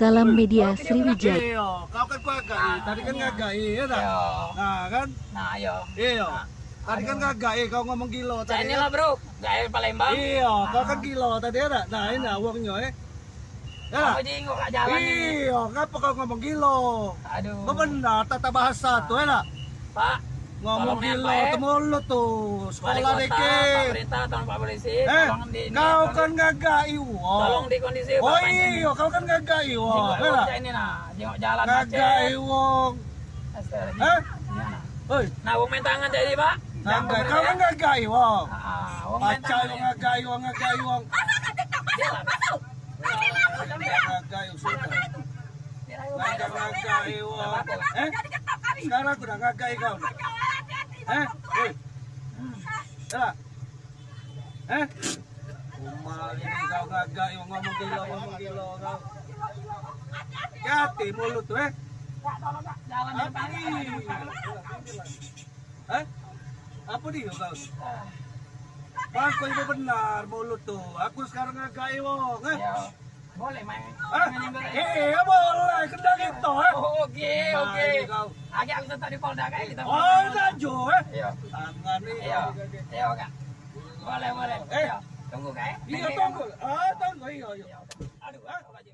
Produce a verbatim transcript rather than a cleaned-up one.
Salam Media Sriwijaya. Iyo, kau kan kuagai, tadi kan ngagai, ya tak? Iyo. Nah, kan? Nah, iyo. Iyo. Nah. Tadi kan ngagai, kau ngomong gilo tadi. Cak inilah, kan? Bro. Gaya Palembang. Iyo, kau kan gilo tadi, ya tak? Nah, ini wongnyo, eh. Ya tak? Apa jingok kat jalan ni? Iyo, ngapa kau ngomong gilo? Aduh. Bebenar tata bahasa tu, ya tak? Pak, ngomong gilo, eh, temulut tu. Sekolah dikit. Pemerintah, tolong Pak Polisi, eh, tolong di ini, kau kan ngagai wong. Tolong dikondisi. Oh iyo, kau kan ngagai wong. Jingok, ya tak? Ini nah, jingok jalan macet. Ngagai wong. Astagfirullahaladzim. Hah? Iya, nah. Oi. Nah, wong main tangan jadi, Pak. Ngagai. Kau kan ngagai wong. Ah, wong main tangan. Ngagai wong, ngagai wong. Ngagai wong sudah. Ngagai, ngagai wong. Eh? Sekarang aku dah ngagai kau. Eh? Eh? Ya. Eh? Umah ini kau ngagai wong, ngomong gilo, ngomong gilo kau. Hati mulut tu, eh? Apa ni? Eh? Apa dia kau? Bangko ibu benar mulut tu. Aku sekarang ngagai wong, eh? Iyo. Boleh main. Hah? Main yang boleh. Eh, iyo, boleh. Kendang itu, eh? Oh, oke, oke. Kau. Agak aku tetap di Polda, kan? Kita Polda jo, eh? Iyo. Tangan ni. Iyo. Iyo, Kak. Boleh, boleh. Eh. Iyo. Tunggu, Kak, eh? Iyo, tunggu. Ah, tunggu. Iyo, iyo. Iyo. Aduh, ah, apa aja.